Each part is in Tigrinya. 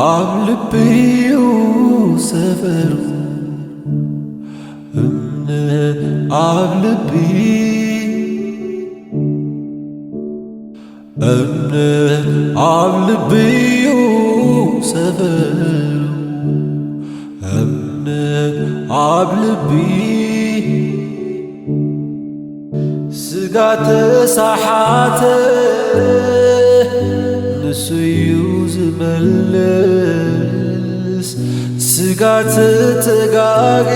ኣብ ልቢዩ ሰፈሩ እምነት ኣብ ልቢ እምነት ኣብ ልቢዩ ሰፈሩ እምነት ኣብ ልቢ ስጋ ተሳሓተ ንሱ እዩ ዝመልስ፣ ስጋ ተተጋጌ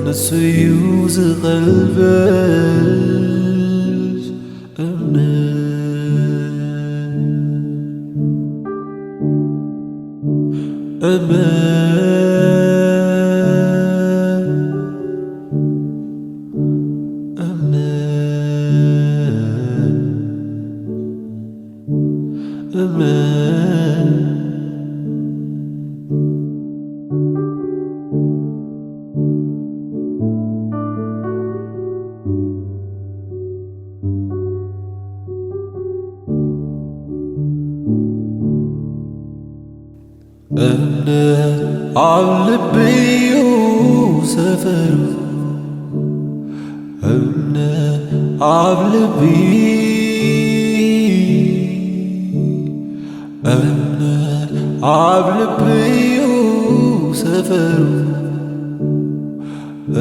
ንሱ እዩ ዝቐልበስ። እምነት፣ እምነት፣ እምነት፣ እምነት። እምነት ኣብ ልቢዩ ሰፈሩ፣ እምነት ኣብ ልቢ፣ እምነት ኣብ ልቢዩ ሰፈሩ፣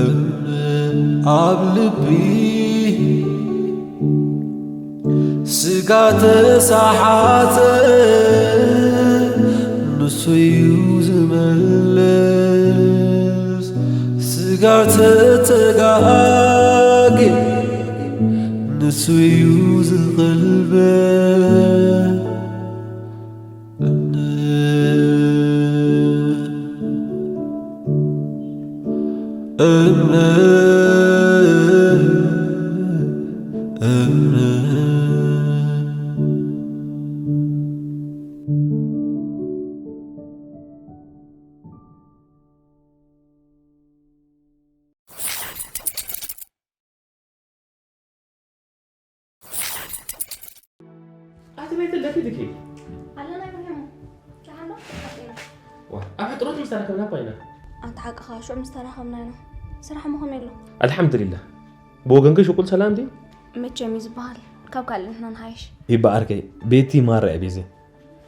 እምነት ኣብ ልቢ። ስጋ ተሳሓተ ንሱ እዩ ዝመልስ፣ ስጋ ተተጋጌ ንሱ እዩ ዝቐልበስ። እምነት፣ እምነት፣ እምነት። ኣቲ ቤት ለፊትኪ ኣለና። ይብርሃም ሻሃሎ ኣጤና። ዋ፣ ኣብ ሕጥሮት ምስ ተራኸብና እኮ ኢና። ኣንተ ሓቅኻ፣ ሽዑ ምስ ተራኸብና ኢና። ስራሕ ምኾነ ኣሎ። ኣልሓምዱሊላህ። ብወገንኪ ሽቁል ሰላም ድዩ? መቸም እዩ ዝበሃል። ካብ ካልእ ንሕና ንሓይሽ። ይበኣርከይ፣ ቤቲ ማራ እየ ቤዚ።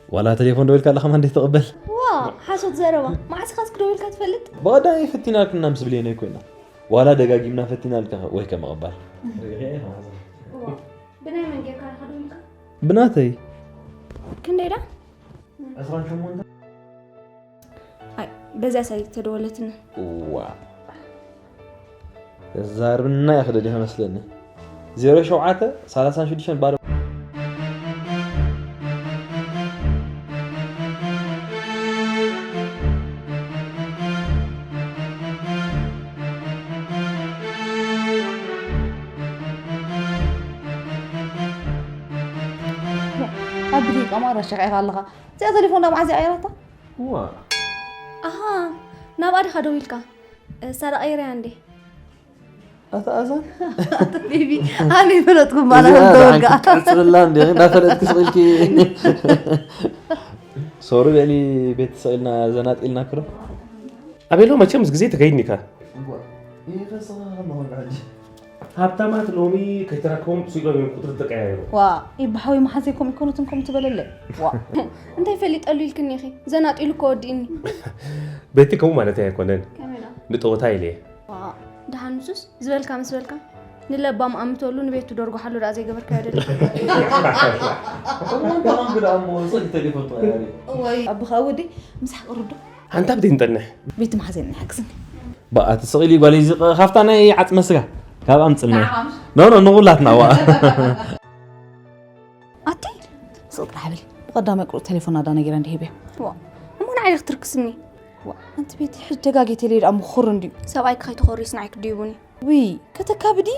ዋላ ቴሌፎን ደዊልካ ኣለኻ ማን ደይትቕበል? ዋ፣ ሓሶት ዘረባ። መዓስ ኢኻ እስኪ ደዊልካ ትፈልጥ? ብቐዳማይ ፈቲናልክና ምስ ብሌነይ ኮይና። ዋላ ደጋጊምና ፈቲናልካ ወይ ከምቕባል። ዋ፣ ብናይ መን ጌርካ ኢኻ ደዊልካ? ብናተይ። ክንደይ ዳ? ዕስራን ሸሞንተን። ኣይ፣ በዚኣ ሳይ ተደወለትኒ። ዋ። ተዛርብና ኢኺ ደሊኺ መስለኒ። ዜሮ ሸውዓተ፣ ሰላሳን ሽዱሽተን፣ ባዶ። ኣብ ብደይ ቀማራ ሸቂዕካ ኣለኻ። እዚኣ ቴሌፎን ናብ ዓዚ ቀይራታ? ዋ። ኣሃ፣ ናብኣ ዲኻ ደዊልካ? እሳ ዳ ቀይረያ እንዴ? ኣታ ኣዛን? ኣታ ቤቢ፣ ኣነ ይፈለጥኩም ማለት እዚኣ ተወጋ። ደሓን ክትቀጽልላ እንዴ? እናፈለጥኪ ስቕ ኢልኪ። ሶሪ በሊ ቤት ስቕ ኢልና ዘናጥ ኢልና ክዶ? ኣቤሎ መቸም ምስ ግዜ ተከይድኒ ኢካ። እዋ፣ ይፈስኻ ከማኹም ሕጂ። ሃብታማት ሎሚ ከይተራከቦም ስቕ ኢሎም እዮም ቁጽሪ ተቀያየሩ። ዋ፣ ይብሓዊ መሓዘይ ከምኡ ይኮኑትን ከምኡ ትበለለይ። ዋ፣ እንታይ ፈሊጠሉ ኢልክኒ ኢኺ? ዘናጢሉ እኮ ወዲእኒ። ቤቲ ከምኡ ማለት ኣይኮነን። ከመይ ደኣ? ንጠወታ ኢለ እየ። ዋ፣ ደሓን ንሱስ ዝበልካ ምስ በልካ፣ ንለባም ኣምተሉ ንቤቱ ደርጉሓሉ ደኣ ዘይገበርካዮ ደሊ። እሞ እንታይ ኮንክ ደኣ እሞ፣ ስልኪ ተሌፎን ተቐያሪ። እዋይ፣ ኣቦኻ ወዲ ምሳሕ ቅርብ ዶ? ሓንታ ብደይ ንጠንሕ። ቤቲ መሓዘን ንሓግዝኒ። በኣ፣ ትስቕ ኢሊ ጓለይ፣ እዚ ኸ-፣ ካብታ ናይ ዓጽመ ስጋ ካብ ኣምጽልና። ንዓኻ ምሽ? ኖ፣ ኖ፣ ንኹላትና፣ ዋ። ኣቲ፣ ስቕ ጥራሕ በሊ። ብቐዳማይ ቁሩብ ቴሌፎን ናዳ ነጊራ እንዲሂበ። ዋ፣ እሞ ንዓይ ክትርክስኒ? ዋ፣ ኣንቲ ቤቲ፣ ሕጂ ደጋጊ ቴሌ ደኣ ምኹር እንድዩ። ሰብኣይኪ ከይትኾርይስ ንዓይ ክድይቡኒ? ውይ፣ ከተካብዲ?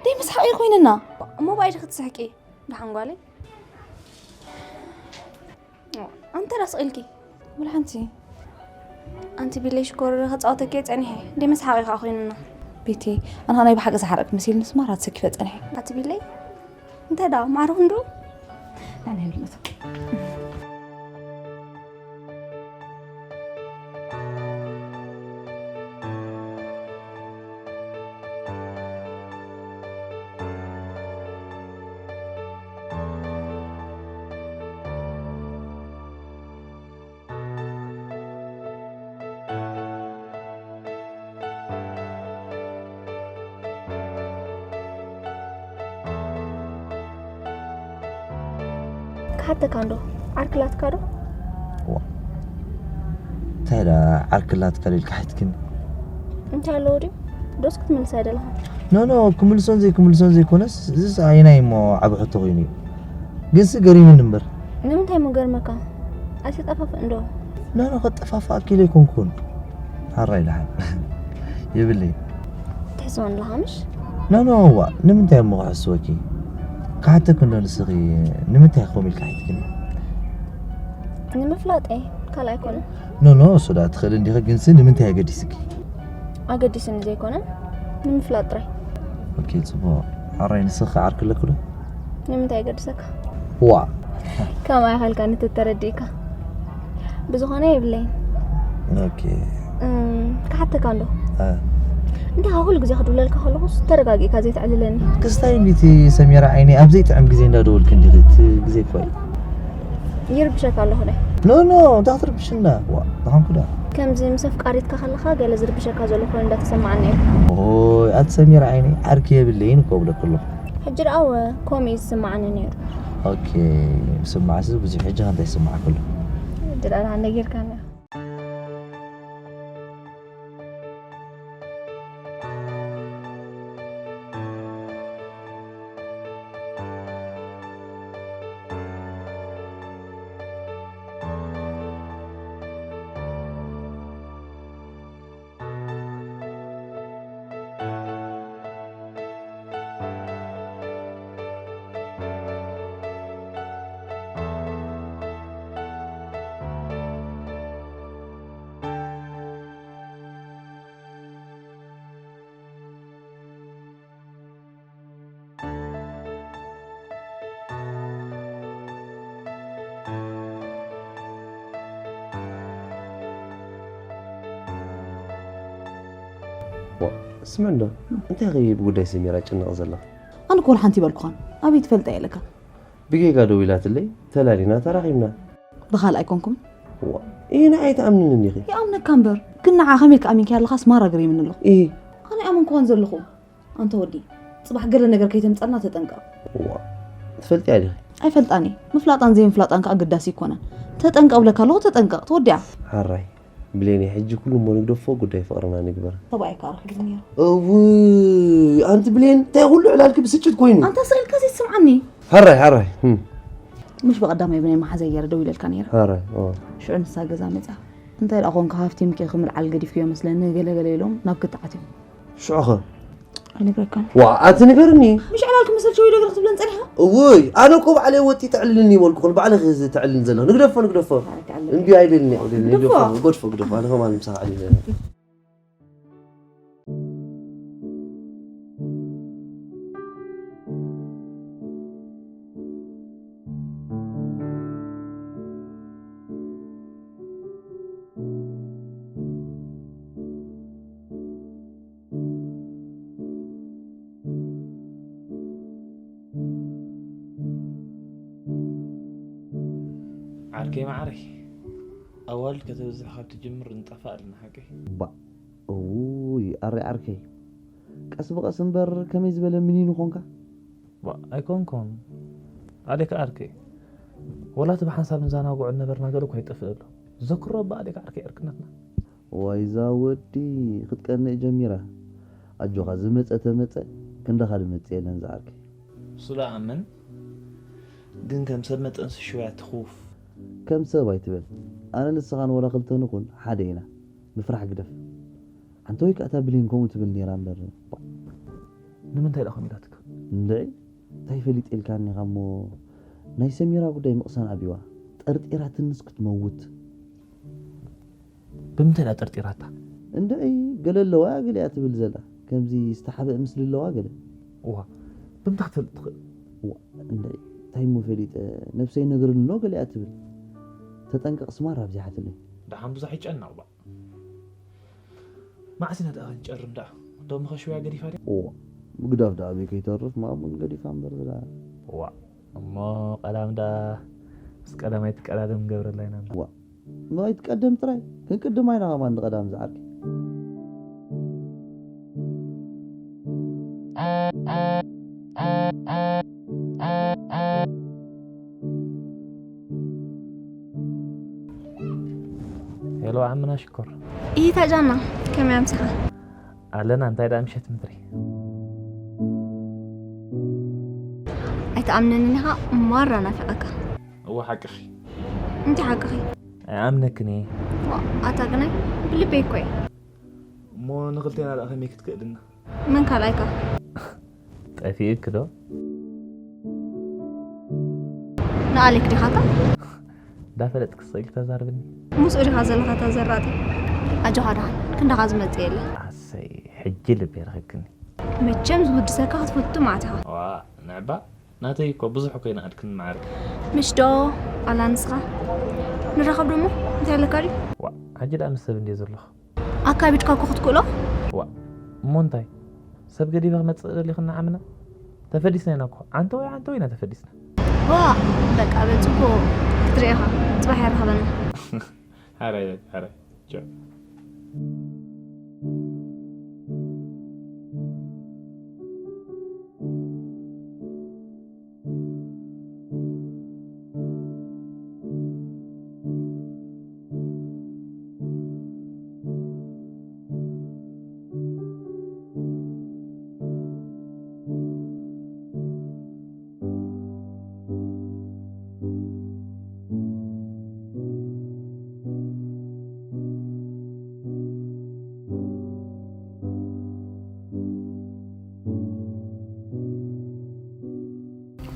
ደይ ምስሓቕ ኮይንና። ዋ፣ እሞ ብኣይ ዲኺ ትስሕቂ? ደሓን ጓለይ። ኣንተ ራስ ኢልኪ። ወላ ሓንቲ። ኣንቲ ቢለይ ሽኮር ከጻወተኪ ጸኒሐ። ደይ መስሓቂ ከኣ ኮይኑና። ቤቲ፣ ኣነ ናይ ብሓቂ ዝሓረቅ መሲልኒ ስማ ራት ሰኪፈ ጸኒሐ። ኣቲ ቢለይ? እንታይ ደኣ ማዕረ ክንዱ? ኣነ ህልመት። ሓተካ እንዶ ዓርክላትካ ዶ? እንታይ ዳ ዓርክላትካ ልልካ ሓትክን? እንታይ ኣለዎ ድዩ? ዶስ ክትምልስ ኣይደለኻ? ኖ ኖ፣ ክምልሶን ዘይክምልሶን ዘይኮነስ፣ እዚስ ኣይናይ እሞ ዓቢ ሕቶ ኮይኑ እዩ። ግንሲ ገሪሙኒ እምበር። ንምንታይ እሞ ገርመካ? ኣይተጠፋፍእ እንዶ። ኖ ኖ፣ ከጠፋፍኣኪ ኢለ ኣይኮንኩን። ሓራይ ደሓን። የብለይ። ትሕስወን ኣለኻ ምሽ? ኖ ኖ፣ ዋ፣ ንምንታይ እሞ ክሕስወኪ? ክሓተኪ እንዶ ንስኺ ንምንታይ ከምኡ ኢልካ ሓትክኒ? ንምፍላጥ እየ፣ ካልእ ኣይኮነን። ኖ ኖ፣ እሱ ዳ ትኽእል እንዲኺ፣ ግንሲ ንምንታይ ኣገዲስኪ? ኣገዲስኒ ዘይኮነ ንምፍላጥ ጥራይ። ኦኬ፣ ጽቡቕ። ሓራይ ንስኺ ዓርኪ ኣለኪ ዶ? ንምንታይ የገድሰካ? ዋ። ከማይ ኸልካ ንተተረዲእካ። ብዝኾነ የብለይን። ኦኬ። እም፣ ክሓተካ እንዶ። እ። እንዲኻ ኩሉ ግዜ ክድውለልካ ከለኹስ ተረጋጊእካ ዘይትዕልለኒ። ክስታይ እንዲቲ ሰሚራ ዓይኒ ኣብ ዘይጥዕም ግዜ እንዳደወልክ እንዲኺ እቲ ግዜ እኮ እዩ። ይርብሸካ ኣለኹ ዶ? ኖ ኖ፣ እንታይ ክትርብሽና? ዋ፣ ዝኾንኩ ዶ? ከምዚ ምስ ኣፍቃሪትካ ከለኻ ገለ ዝርብሸካ ዘሎ ኮይኑ እንዳተሰማዓኒ እዩ። ኦይ፣ ኣቲ ሰሚራ ዓይኒ ዓርኪ የብለይን እኮ እብለኪ ኣለኹ። ሕጂ ደኣ እወ፣ ከምኡ እዩ ዝስማዓኒ ነይሩ። ኦኬ፣ ስማዕሲ ብዙሕ ሕጂ ከ እንታይ ይስማዓኪ ኣሎ? ሕጂ ደኣ ደሓን ነጊርካኒ። ዋ፣ ስምዕ እንዶ፣ እንታይ ኸ ብጉዳይ ሰሚራ ጭንቕ ዘለኻ? ኣነ እኮ ሓንቲ ይበልኩኻን፣ ኣበይ ትፈልጣ የለካ? ብጌጋ ደዊላትለይ፣ ተላሊና ተራኺብና። ብኻልእ ኣይኮንኩም? ዋ፣ ይህን ኣይትኣምንን እንዲኺ? ይኣምነካ እምበር፣ ግን ንዓ ከመይ ክኣሚንካ ኣለኻስ ማራ ግሪምኒ ኣለኹ። እህ። ኣነ ኣይኣመንኩኻን ዘለኹ። ኣንተ ወዲ፣ ጽባሕ ገለ ነገር ከይተምጻልና ተጠንቀቕ። ዋ፣ ትፈልጥያ ዲኺ? ኣይፈልጣን እየ። ምፍላጣን ዘይምፍላጣን ከኣ ግዳሲ ይኮነን። ተጠንቀቕ ብለካ ኣለኹ፣ ተጠንቀቕ። ተወዲኣ። ሓራይ፣ ብሌኒ፣ ሕጂ ኩሉ እሞ ንግደፎ፣ ጉዳይ ፍቕርና ንግበር። ሰብኣይ ከኣ ረኺቡ ነይሩ። እውይ፣ ኣንቲ ብሌን፣ እንታይ ኩሉ ዕላልኪ ብስጭት ኮይኑ? ኣንታ ስቕ ኢልካ ዘይትስምዓኒ። ሓራይ፣ ሓራይ። ህም። ምሽ ብቐዳማይ ብናይ መሓዛይ ገይረ ደው ኢለልካ ነይረ። ሓራይ፣ ኦ። ሽዑ ንሳ ገዛ መጺኣ። እንታይ ደኣ ኮንካ ሃፍቲምኪ ኢኺ ምልዓል ገዲፍክዮ መስለኒ ገለ ገለ ኢሎም ናብ ክትዓት እዮም። ሽዑኸ? ኣይነግረካን። ዋ፣ ኣቲ ንገርኒ። ምሽ ዕላልኪ መሰልኪ ወይ ዶ ገለ ክትብለን ጸኒሕካ? እውይ፣ ኣነ እኮ ባዕለይ ወጢ ተዕልልኒ ይበልኩኽን፣ ባዕለኺ እዚ ተዕልልኒ ዘለኺ። ንግደፎ፣ ንግደፎ። ኣረ፣ ተዕልል። እንዲ ኣይደልኒ፣ ኣይደልኒ፣ ንግደፎ። ንግደፎ። ገድፎ፣ ግደፎ። ኣነ ከማን ምሳኻ ዕልል። ዓርከይ መዓረይ፣ ኣዋልድ ከተብዝሕ ካብ ትጅምር ንጠፋእ ኣለና ሓቀይ። ባ፣ እውይ፣ ኣረ ዓርከይ፣ ቀስ ብቐስ እምበር ከመይ ዝበለ ምኒን ኾንካ? ባ፣ ኣይኮንኩን። ኣሌካ ዓርከይ፣ ወላ እቲ ብሓንሳብ ንዛናግዖ ነበርና ገለ እኮ ኣይጠፍእ ኣሎ። ዘክሮ ባ ኣሌካ ዓርከይ ዕርክነትና። ዋይዛ ወዲ ክትቀንእ ጀሚራ። ኣጆኻ ዝመጸ ተመጸ፣ ክንዳኻ ዝመጽእ የለን ዝዓርከይ። እሱ ደኣ ኣምን፣ ግን ከም ሰብ መጠንሲ ሽውያ ትኹፍ። ከም ሰብ ኣይትበል። ኣነ ንስኻን ወላ ክልተ ንኹን ሓደ ኢና። ምፍራሕ ግደፍ። ኣንተ ወይ ከኣ እታ ብሌን ከምኡ ትብል ነይራ እምበር። ንምንታይ ደኣ ከምኡ ኢላትካ? እንድዒ፣ እንታይ ፈሊጠ ኢልካኒ ኢኻ እሞ ናይ ሰሚራ ጉዳይ ምቕሳን ኣብይዋ። ጠርጢራትንስ ክትመውት። ብምንታይ ደኣ ጠርጢራታ? እንድዒ፣ ገለ ኣለዋ ገለ እያ ትብል ዘላ። ከምዚ ዝተሓብአ ምስሊ ኣለዋ ገለ። እዋ፣ ብምንታይ ክትፈልጥ ትኽእል? እዋ፣ እንድዒ፣ እንታይ እሞ ፈሊጠ፣ ነብሰይ ነግርን ኣሎ ገለ እያ ትብል። ተጠንቀቕ ስማር ኣብዚሓትለይ። ደሓን ብዙሕ ይጨነቕ ባ። መዓስ ኢና ደኣ ክንጨርም ደኣ? ዶም ኸሽውያ ገዲፋ ድያ? እዋ፣ ምግዳፍ ደኣ ኣበይ ከይተርፍ ማሙን ገዲፋ እምበር ዝላ። እዋ፣ እሞ ቀዳም ደኣ ምስ ቀዳማይ ትቀዳደም ንገብረላ ኢና እምበር። እዋ፣ እሞ ኣይትቀደም ጥራይ፣ ክንቅድማ ኢና ከማን ንቐዳም ዝዓርከይ። ሄሎ ዓምና ሽኮር። ኢታ ጃና፣ ከመይ ኣምሲኻ? ኣለና፣ እንታይ ደኣ ምሸት ምድሪ? ኣይትኣምነንን ኢኻ፣ ማራ ናፊቐካ። እወ ሓቅኺ። እንታይ ሓቅኺ? ኣይኣምነክን እየ። ዋ፣ ኣታ ግናይ ብልበይ እኮ እየ። እሞ ንኽልቴና ደኣ ከመይ ክትክእልና? መን ካልኣይካ? ጠፊእክ ዶ? ንኣሌክ ዲኻታ? እንዳፈለጥክ ስቕ ኢልክ ተዛርብኒ። ምስኡ ዲኻ ዘለኻ እታ ዘራጢ? ኣጆኻ ደሓን ክንዳኻ ዝመጽእ የለ። ኣሰይ፣ ሕጂ ልቢ ረኺብክኒ። መቸም ዝውድሰካ ክትፈቱ ማለት ኢኻ። ዋ፣ ንዕባ ናተይ እኮ ብዙሕ እኮ ይንኣድክን ማዕረ። ምሽ ዶ ኣላ ንስኻ? ንራኸብ ደሞ እንታይ ኣለካ ድዩ? ዋ፣ ሕጂ ደኣ ምስ ሰብ እንድየ ዘለኹ። ኣካቢድካ እኮ ክትክእሎ። ዋ፣ እሞ እንታይ? ሰብ ገዲፈ ክመጽእ ደሊኽና ዓምና? ተፈዲስና ኢና እኮ። ዓንተወይ ዓንተወይ ኢና ተፈዲስና። ዋ፣ በቃ በል ጽቡቕ ክትርኢ ኢኻ። ጽባሕ የራኸበና። ሓራይ ሓራይ። ቻው።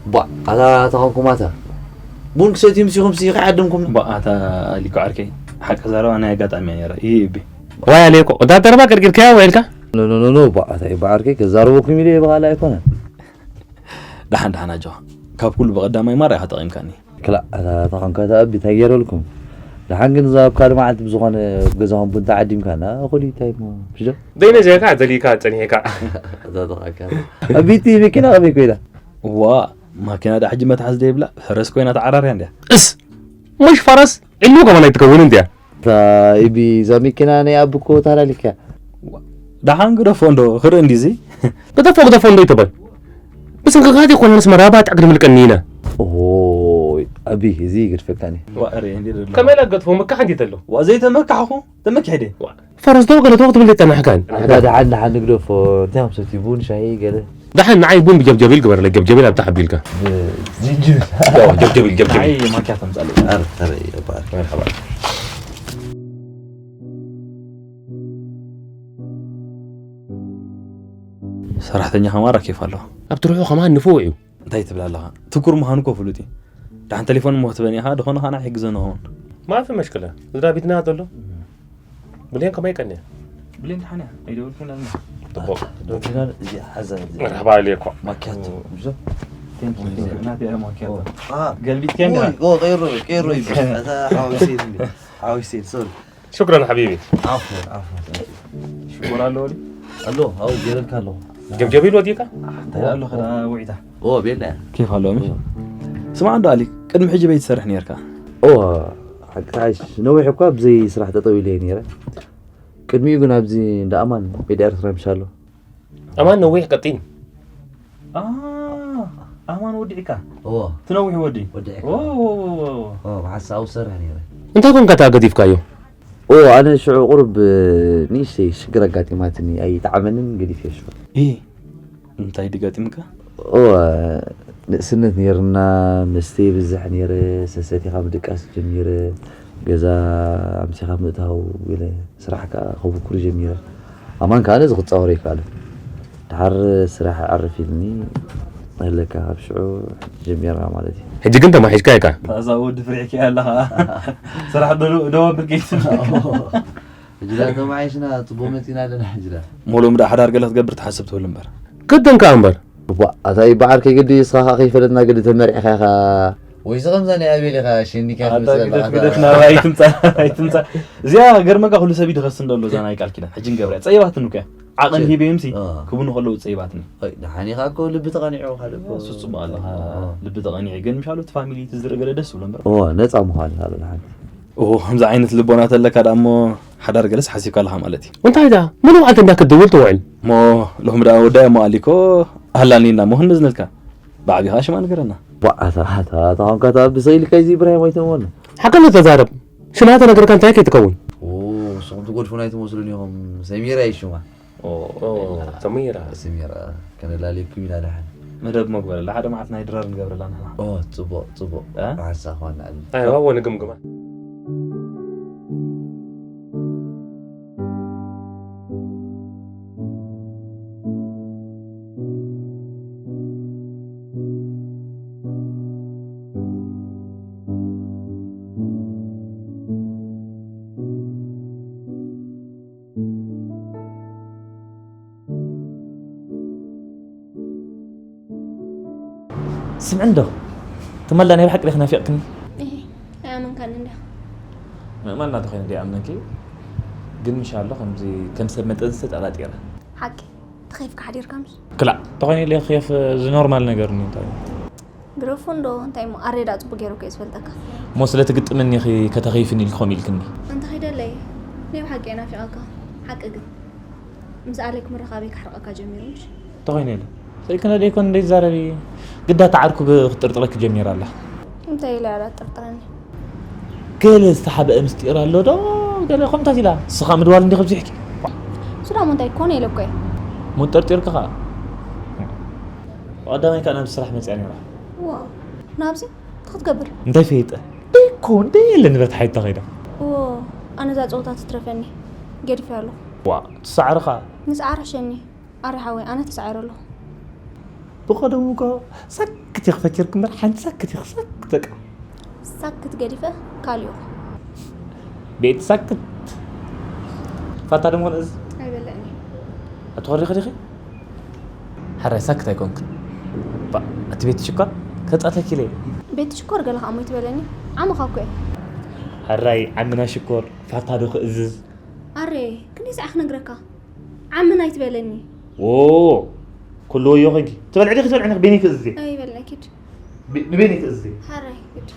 ቧ፣ ኣታ ተኾንኩም ኣታ ቡን ክሰትዩ ምሲኹም ሲ ከይዓደምኩም። ቧ፣ ኣታ ሊኮ ዓርከይ፣ ሓቂ ዘረባ ናይ ኣጋጣሚ እያ ነይራ። ይህ እቢ። ዋይ ኣሌኮ፣ እታ ዘረባ ቀርቂርካያ ውዒልካ? ኖ ኖ ኖ ኖ፣ ቧ፣ ኣታ ይባዓርከይ፣ ከዛረበኩም ኢለ ይበቓላ ኣይኮነን። ደሓን ደሓን ኣጆኻ። ካብ ኩሉ ብቐዳማይ ማራ ኢኻ ጠቒምካኒ። ክላእ፣ ኣታ ተኾንካ ተኣቢ እንታይ ገይረልኩም? ደሓን ግን እዛ ኣብ ካልእ መዓልቲ ብዝኾነ ኣብ ገዛኹም ቡን ተዓዲምካና፣ እኹል እዩ፣ እንታይ እሞ፣ ምሽ ዶ? ዘይነዚርካ ዘሊካ ጸኒሕካ። እዛ ተኾንካ። ኣቢቲ መኪና ከመይ ኮይና? ዋ፣ ማኪና ዳ ሕጂ መትሓዝ ዘይብላ ፈረስ ኮይና ተዓራርያ እንድያ። እስ! ምሽ ፈረስ ዕሉ ከማን ኣይትከውን እንድያ። እታ ኢቢ እዛ መኪና ናይ ኣቢ እኮ ተሃላሊኽያ። ደሓን ግደፎ እንዶ ክርኢ እንዲዚ። ግደፎ ግደፎ እንዶ ይተበል። ብስንክኻ ዲኾን ኣነስ መራባዕ ጣዕ ክድምልቀኒ ኢና። ኦይ ኣቢ እዚ ይግድፈካኒ። ከመይ ለገጥፎ መካሕ እንዴት ኣሎ? ዋ ዘይተመካሕኹ ተመኪሕ ደ። ፈረስ ዶ ገለቶ ክትብል ዘይጸናሕካን። ኣታ ደሓን ደሓን ንግደፎ እንታይ ከም ሰትዩ ቡን ሻሂ ገለ። ደሓን ንዓይ ቡን ብጀብጀቢል ግበረለይ ጀብጀቢል ኣብታ ሓቢልካ። ዝንጅብል። ጀብጀቢል ጀብጀቢል። ንዓይ ማኪያቶ ኣምጻለይ። ኣረ ኣረ መርሓባ። ሰራሕተኛ ከማራ ኬፍ ኣለዋ። ኣብ ትርሑ ከማን ንፉዕ እዩ። እንታይ ትብል ኣለኻ? ትኩር ምዃኑ እኮ ፍሉጥ እዩ። ደሓን ተሌፎን እሞ ክትበኒ ኢኻ፣ ድኾነ ኸኣ ንዓይ ይሕግዘኒ ይኸውን። ማፊ መሽክለ፣ ስድራ ቤትና ዘሎ። ብሌን ከመይ ቀንያ? ብሌን ደሓን እያ፣ ኣይደወልኩን ኣለና። ጽቡቕ። ዶክተር፣ እዚ ሓዛ፣ እዚ መርሓባ ኢለኩም። ማኪያቶ፣ ምሽ ዶ? Thank you፣ thank you። ናተይ እያ ማኪያቶ። ኦ፣ አ፣ ገልቢጥክያ እንዲኻ? ኦ፣ ቀይሮ፣ ቀይሮ እዩ። እታ ሓወይሰይ፣ ሓወይሰይ፣ ሶሪ። ሽኩራን ሓቢቢ። ዓፍወን፣ ዓፍወን። ሽኮር ኣለዎ ድዩ? ኣሎ፣ ኣብኡ ገይረልካ ኣለኹ። ጀብጀቢል ወዲእካ? እንታይ ኣሎ ኸዳ ውዒታ? ኦ፣ ቤላ እያ። ኬፍ ኣለዎ፣ ምሽ? ስማዕ እንዶ ኣሊክ፣ ቅድሚ ሕጂ በይ ትሰርሕ ነይርካ? ኦ፣ ሓቂ ተሓይሽ፣ ነዊሕ እኳ ብዘይ ስራሕ ጠጠው ኢለ እየ ነይረ። ቅድሚኡ ግን ኣብዚ እንዳ ኣማን ቤት ኤርትራ ምሽ ኣሎ። ኣማን ነዊሕ ቀጢን። ኣ፣ ኣማን ወዲዕካ? እዎ። እቲ ነዊሕ ወዲ? ወዲዕካ። ኦ፣ ኦ፣ ኦ፣ ኦ። ኦ፣ ብሓሳብ ዝሰርሕ ነይረ። እንታይ ኮንካ እታ ገዲፍካዮ? ኦ፣ ኣነ ሽዑ ቁሩብ፣ እ፣ ንእሽተይ ሽግር ኣጋጢማትኒ፣ ኣይጠዓመንን፣ ገዲፈዮ ሽዑ። ኢ፣ እንታይ ድጋጢምካ? ኦ፣ ንእስነት ነይርና፣ መስተ ይብዝሕ ነይረ፣ ሰሰቲኻ ምድቃስ ጀሚረ፣ ገዛ ኣምሲኻ ምእታው ገለ፣ ስራሕ ከኣ ከብኩር ጀሚረ። ኣማን ከኣ ነዚ ክጻወሮ ኣይከኣለን። ድሓር ስራሕ ኣዕርፍ ኢልኒ፣ ኣለካ ካብ ሽዑ ጀሚርና ማለት እዩ። ሕጂ ግን ተማሒሽካ ኢኻ። እዛ ወዲ ፍሪሕኪ ኣለኻ። ስራሕ ደሎ ደው ኣብል ጌት። ሕጂ ዳ ተማሒሽና ጽቡቕ መጺና ኣለና ሕጂ ዳ። ሞሎም ዳ ሓዳር ገለ ክትገብር ትሓስብ ትብል እምበር። ክደን ከኣ እምበር። እባ ኣታ ይበዓል ከይግዲ እስኻ ከኣ ከይፈለጥና ግዲ ተመሪዕኻ ኢኻ። ወይዚ ከምዛ ናይ ኣቤል ኢኻ ሸኒካ ኣታ ትመስል ግደፍ ኣለኻ። ግደፍ ናባይ ኣይትምጻእ ኣይትምጻእ። እዚኣ ገርመካ ኩሉ ሰብ ይድኸስ እንደሎ እዛ ናይ ቃል ኪዳን ሕጂ ንገብርያ ጸይባትኒ እኮ እያ። ዓቐን ሂበ እምሲ አ። ክብኑ ከለዉ ጸይባትኒ። ኣይ ደሓን ኢኻ እኮ ልቢ ተቐኒዑ ካልእ እኮ። እሱ ጽቡቕ ኣለኻ። አ። ልቢ ተቐኒዑ ግን ምሻሉ እቲ ፋሚሊ እቲ ዝርኢ ገለ ደስ ዝብሎ እምበር። እዎ ነጻ ምዃን ኢኻ ደሓን። ኦ ከምዚ ዓይነት ልቦና ተለካ ደኣ እሞ ሓዳር ገለስ ሓሲብካ ኣለኻ ማለት እዩ። እንታይ ደኣ መን መዓልቲ እንዳ ክትድውል ትውዕል? እሞ ሎም ደኣ ወዳይ እሞ ኣሊኮ ኣህላኒ ኢልና እሞ ክንመዝነልካ። ብዓቢኻ ሽማ ንገረና። ቧ ኣታ ኣታ ኣታ ኾንካ እታ ብሰይልካ እዚ ኢብራሂም ኣይተመወኒ። ሓቂ እንተተዛረብ ሽማ ተነገርካ እንታይ ከይትከውን? ኦ ትጎድፉ ናይ ትመስሉን ኢኹም። ሰሚራ ይሽማ። ኦ፣ ሰሚራ። ሰሚራ ከነላልየኩም ኢና ደሓን። መደብ መግበረላ ሓደ መዓት ናይ ድራር ንገብረላ ንሕና። ኦ፣ ጽቡቕ፣ ጽቡቕ። እ? መዓሳ ኳና ኣሉ። ኣይ፣ ዋዎ ንግምግማ። ስምዒ እንዶ ትማል ናይ ብሓቂ ዲኺ ናፊቕክኒ? እህ፣ ኣይኣመንካን እንዳ። ምእማን እናተኾይነ ዲኣ ኣምነኪ፣ ግን ምሻሎ ከምዚ ከም ሰብ መጠን ዝተጠራጢረ። ሓቂ ተኸይፍካ ሓዲርካ ምስ ክላእ ተኾይነ ኢለ ክየፍ እዚ ኖርማል ነገር እዩ እንታይ? ግረፉ እንዶ እንታይ እሞ ኣሬዳ ጽቡቅ ገይሩ እኮ እዩ ዝፈልጠካ። እሞ ስለ ትግጥምኒ ኢኺ ከተኸይፍኒ ኢልኪ ከምኡ ኢልክኒ? እንተ ኸይደለይ ናይ ብሓቂ እየ ናፊቐካ። ሓቂ ግን ምስ ኣሌክ ምርኻበይ ክሕርቐካ ጀሚሩ ምሽ? ተኾይነ ኢለ ሰይክነ ደይኮን እንደይ ዛረቢ ግዳ ተዓርኩ ክትጥርጥረኪ ጀሚራ ኣላ። እንታይ ኢለ እያ ጥርጥረኒ? ገለ ዝተሓበአ ምስጢር ኣሎ ዶ? ገለ ከምታት ኢላ ስኻ ምድዋል እንዲኺ ብዚሕኪ። ስዳሞ እንታይ ኮነ ኢለ እኮ እየ። ምን ጠርጢርኪ ኸዓ? ቀዳማይ ከዓ ናብ ስራሕ መፅያ ነይራ። ዋው ናብዚ ክትገብር እንታይ ፈይጠ? ደይኮን ደየለ ንብረት ሓይታ ኸይዳ። ዎ ኣነ እዛ ፀወታ ትትረፈኒ ገዲፈ ኣለኹ። ዋ ትሰዓርኻ። ንስዓር ሕሸኒ ኣረ ሓወይ ኣነ ተሳዒረ ኣለኹ። ብቐደሙ እኮ ሳክት ኢኺ ፈኪርኪ እምበር ሓንቲ ሳክት ኢኺ ሳክት በቃ። ሳክት ገዲፈ ካሊኡ ቤት ሳክት ፋታ ደሞ ንእዝ ኣይበልዕን እዩ። ኣትኾሪኺ ዲኺ? ሓራይ ሳክት ኣይኮንክን። ባ እቲ ቤት ሽኮር ከጻተኪ ኢለ። ቤት ሽኮር ገለ ከኣ ሞይ ትበለኒ ዓመኻ እኮ እየ። ሓራይ ዓምና ሽኮር ፋታ ዶ ክእዝዝ? ኣረ ክንደይ ሰዓ ክነግረካ ዓምን ኣይትበለኒ። ዎ ኩሉ ወዮ ኸጊ ትበልዕ ዲኺ ትበልዕኒ ቤኒ ክእዝዜ። ኣይበልዕን ኪድ ቤ- ንቤኒ ክእዝዜ። ሓራይ ኪድ።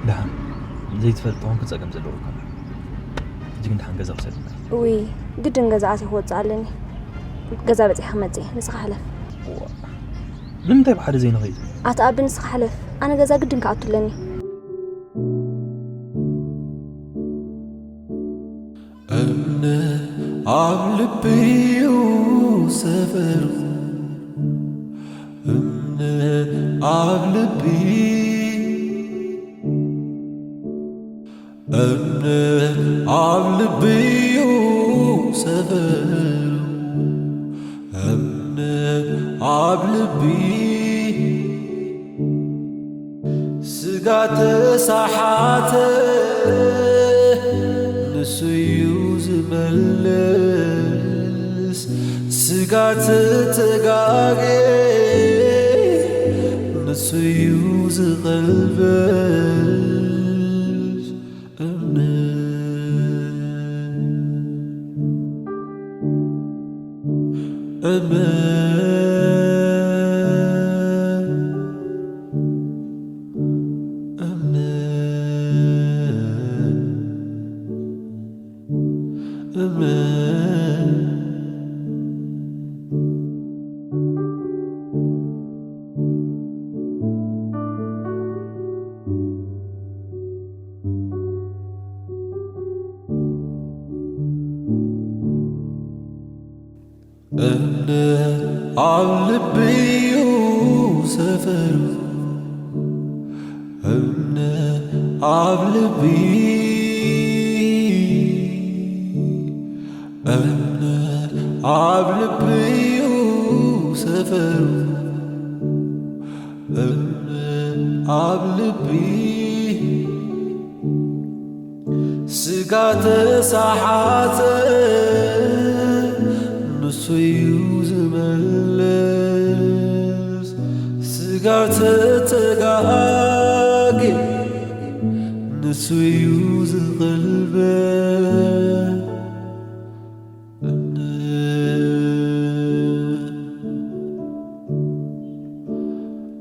ደሓን ዘይትፈልጥ ተኾንኩ ጸገም ዘለዎ እኮ ሕጂ ግን ደሓን ገዛ ውሰድ። ውይ ግድን ገዛ ኣትየ ክወፅእ ኣለኒ። ገዛ በፂሐ ክመፅእ እየ ንስኻ ሕለፍ። ንምንታይ ብሓደ ዘይንኸይድ? ኣቲ ኣቢ ንስኻ ሕለፍ ኣነ ገዛ ግድን ክኣቱ ኣለኒ። እምነት ኣብ ልቢ እዩ ሰፈሩ። እምነት ኣብ ልቢ እምነት ኣብ ልቢ እዩ ሰፈሩ። እምነት ኣብ ልቢ ስጋ ተሳሓተ ንሱ እዩ ዝመልስ። ስጋ ተተጋጌ ንሱ እዩ ዝቐልበስ። እምነት እምነት እምነት እምነት እምነት ኣብ ልቢ እዩ ሰፈሩ። እምነት ኣብ ልቢ እምነት ኣብ ልቢ እዩ ሰፈሩ። እምነት ኣብ ልቢ ስጋ ተሳሓተ፣ ንሱ እዩ ዝመልስ። ስጋ ተተጋጌ፣ ንሱ እዩ ዝቕልበስ። እምነት፣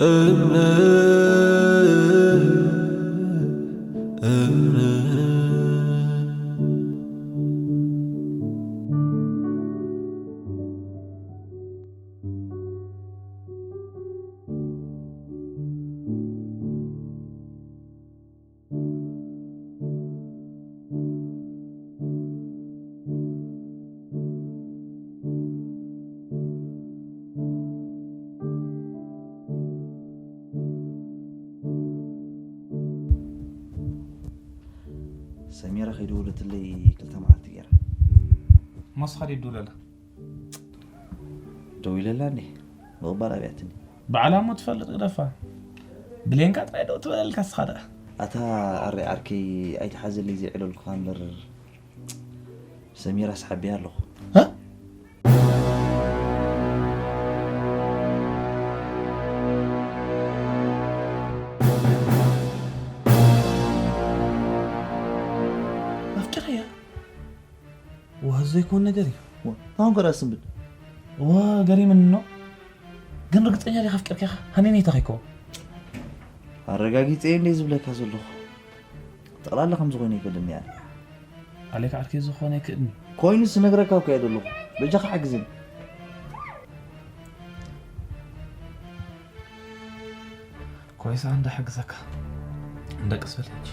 እምነት፣ እምነት። ሰሚራ ከይደወለትለይ ክልተ መዓልቲ ገይራ። ሞስኻ ድዩ ደውለላ? ደዊለላ እንዴ? ምቕባል ኣብያትኒ። ባዕላ እሞ ትፈልጥ ግደፋ። ብሌንካ ጥራይ ደው ትበለልካ እስኻ ደኣ። ኣታ ኣረ ዓርከይ ኣይትሓዘለይ ዘይዕለልኩኻ እምበር ሰሚራስ ሓቢያ ኣለኹ። እ? ኣፍቂረያ? ወ፣ ዘይኮን ነገር እዩ። ወ፣ ታሁን ከዳ ስንብት። ወ፣ ገሪምኒ ነው። ግን ርግጸኛ ዲኻ ኣፍቂርካ ኢኻ? ሃኒኒ ተኸይኮ። ኣረጋጊጸ እንዴ ዝብለካ ዘለኹ። ጠቕላላ ከም ዝኾነ ይፈልጥኒ ኣነ። ኣሌክ ዓርከይ ዝኾነ ይክእድኒ። ኮይኑስ ነግረካ እኮ እየ ዘለኹ። በጃኻ ሓግዝኒ። ኮይሳ እንዳ ሓግዘካ። እንዳ ቀስ በል ሕጂ።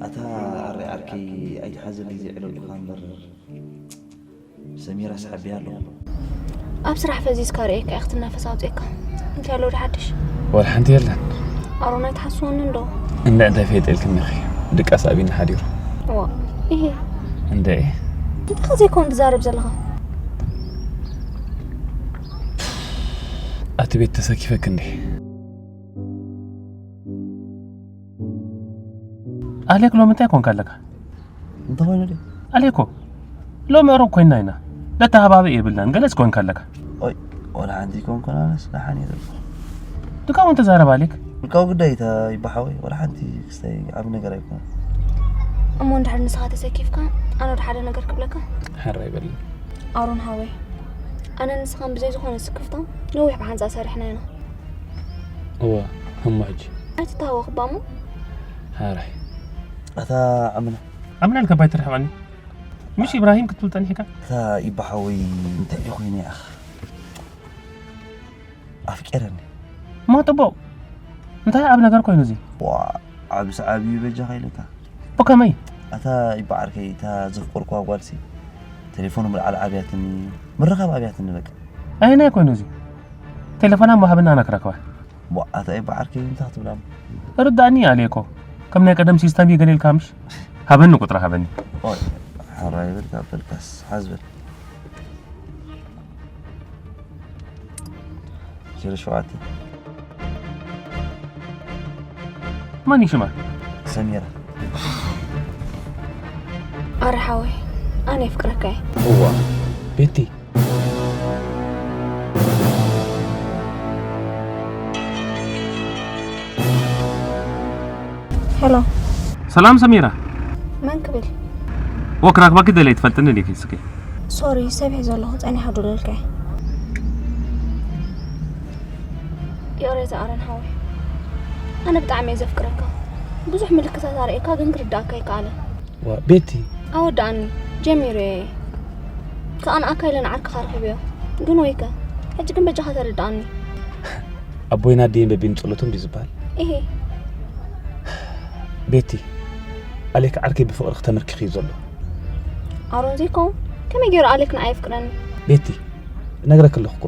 ኣታ ኣረ ዓርከይ ኣይትሓዘለይ ዘይዕለልኩኻ እምበር ሰሚራስ ሓቢያ ኣለኹ። ኣብ ስራሕ ፈዚዝካ ርእየካ እየ ክትናፈስ ኣውፅእካ። እንታይ ኣሎ ወዲ ሓድሽ? ወላ ሓንቲ የለን። ኣሮን ኣይትሓስወኒ እንዶ? እንድዒ እንታይ ፈየጠልክኒ ኢኺ? ድቃስ ኣቢኒ ሓዲሩ። እዋ፣ እሄ። እንድዒ። እንታይ ዘይኮን ትዛረብ ዘለኻ? ኣቲ ቤት ተሰኪፈክ እንዴ? ኣሌክ ሎሚ እንታይ ኮንካ ኣለካ? እንታይ ኮይኑ ድዩ? ኣሌኮ፣ ሎሚ ዕሩብ ኮይንና ኢና። ደተሃባብእ የብልናን። ገለጽ ኮንካ ኣለካ። ኦይ፣ ወላ ሓንቲ ኣይኮንኩን ኣነስ ደሓን እየ ዘለኹ። ድካ እውን ተዛረብ ኣሌክ። ውልቃዊ ጉዳይ እታ ይባሓወይ፣ ወላ ሓንቲ ክስታይ ዓቢ ነገር ኣይኮነን። እሞ እንድሕር ንስኻ ተሰኪፍካ፣ ኣነ ወደ ሓደ ነገር ክብለካ። ሓራይ በል። ኣሮን ሓወይ፣ ኣነ ንስኻን ብዘይ ዝኾነ ስክፍታ ነዊሕ ብሓንሳእ ሰሪሕና ኢና። እወ፣ እሞ ሕጂ? ኣይትተሃወኽ እባ እሞ። ሓራይ። ኣታ ዓምና። ዓምና ኢልካ ባይ ትርሕቐኒ። ምሽ ኢብራሂም ክትብል ጸኒሕካ? ኣታ ኢባ ሓወይ፣ እንታይ ድዩ ኮይኑ ያኽ? ኣፍቂረኒ። እሞ ጥቡቕ። እንታይ ኣብ ነገር ኮይኑ እዚ? ዋ፣ ዓብስ ዓብዩ በጃኻ ኢለካ። ብኸመይ? ኣታ ኢባ ዓርከይ፣ እታ ዘፍቀርኩዋ ጓልሲ፣ ቴሌፎን ምልዓል ኣብያትኒ፣ ምርኻብ ኣብያትኒ በቃ። ኣየናይ ኮይኑ እዚ? ቴሌፎና እሞ ሃበና ኣነ ክረክባ። ቧ፣ ኣታ እየ ብዓርከይ እንታይ ክትብላ? ርዳእኒ ኣልየ እኮ። ከም ናይ ቀደም ሲስተም እዩ ገለ ኢልካ ምሽ? ሃበኒ ቁጥራ ሃበኒ። ኦይ፣ ሓራይ በልካ በልካስ ሓዝ በል። ዜሮ ሸውዓተ። መን እዩ ሽማ? ሰሚራ። ኣረ ሓወይ፣ ኣነ የፍቅረካ እየ። እዋ፣ ቤቲ። ሄሎ። ሰላም ሰሚራ። መን ክብል? ወክራክባኪ ደለይ ትፈልጥኒ ዲኪ እስኪ? ሶሪ፣ ሰብ ሒዘ ኣለኹ፣ ጸኒሓ ዶ ልልከ? ይቕሬታ ኣረን ሓወይ፣ ኣነ ብጣዕሚ እየ ዘፍቅረካ። ብዙሕ ምልክታት ኣርእየካ ግን ክርድኣካ ኣይከኣለን። ዋ ቤቲ። ኣወድኣኒ፣ ጀሚረ እየ። ክቐንኣካ ኢለ ንዓርክኻ ረኺበዮ። ግን ወይከ፣ ሕጂ ግን በጃኻ ተረድኣኒ። ኣቦይን ኣደይን በቢኑ ጸሎቶም ድዩ ዝበሃል? እሄ። ቤቲ፣ ኣሌክ ዓርከይ ብፍቕሪ ክተመርክኽ እዩ ዘሎ። ኣሮን ዘይከውን፣ ከመይ ገይሩ ኣሌክ ንዓይ የፍቅረኒ? ቤቲ፣ እነግረኪ ኣለኹ እኮ።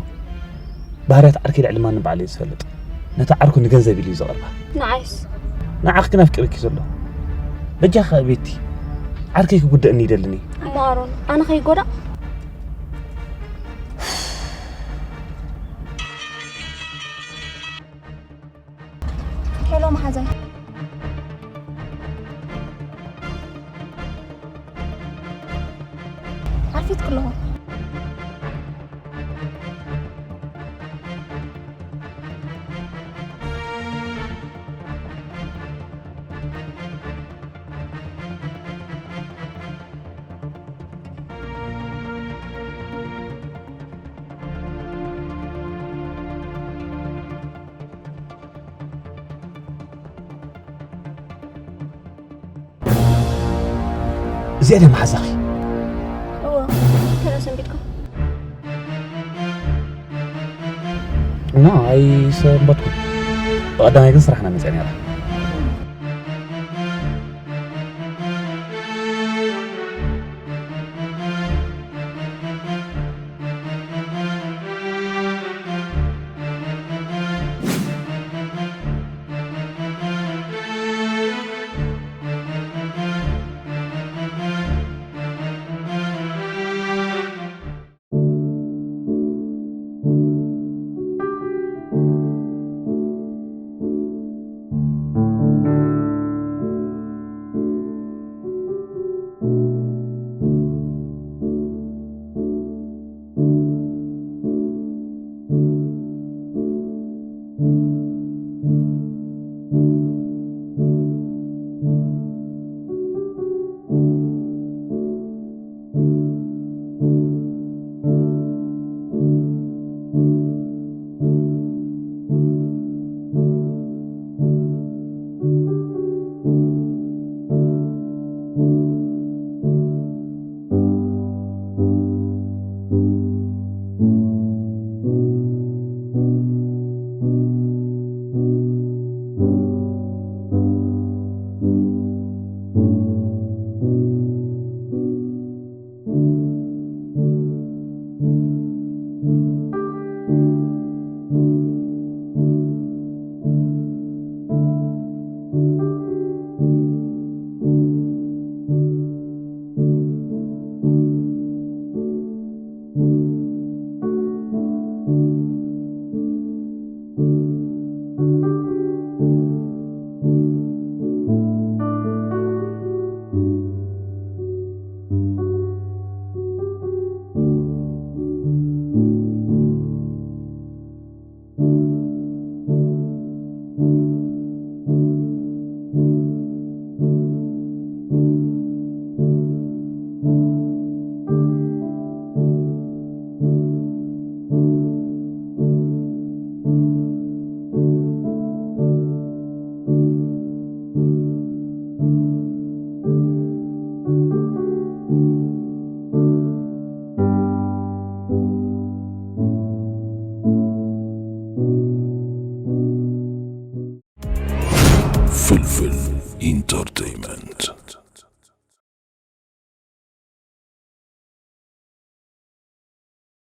ባህርያት ዓርከይ ልዕሊ ማንም ባዕሉ እዩ ዝፈልጥ። ነታ ዓርኩ ንገንዘብ ኢሉ እዩ ዘቕርባ። ንዓይስ? ንዓኽ ግን ኣፍቂሩኪ ዘሎ። በጃኻ ቤቲ፣ ዓርከይ ክጉደእኒ ይደልን እዩ። እሞ ኣሮን፣ ኣነ ከይጎዳእ? ሄሎ መሓዛይ። ኣርፊድኩ ኣለኹ። እዚኣ ድያ መሓዛኺ? እወ፣ ከመይ ሰንቢትኩም? እና ኣይሰንበትኩን። ብቐዳማይ ግን ስራሕና መፅያ ነይራ።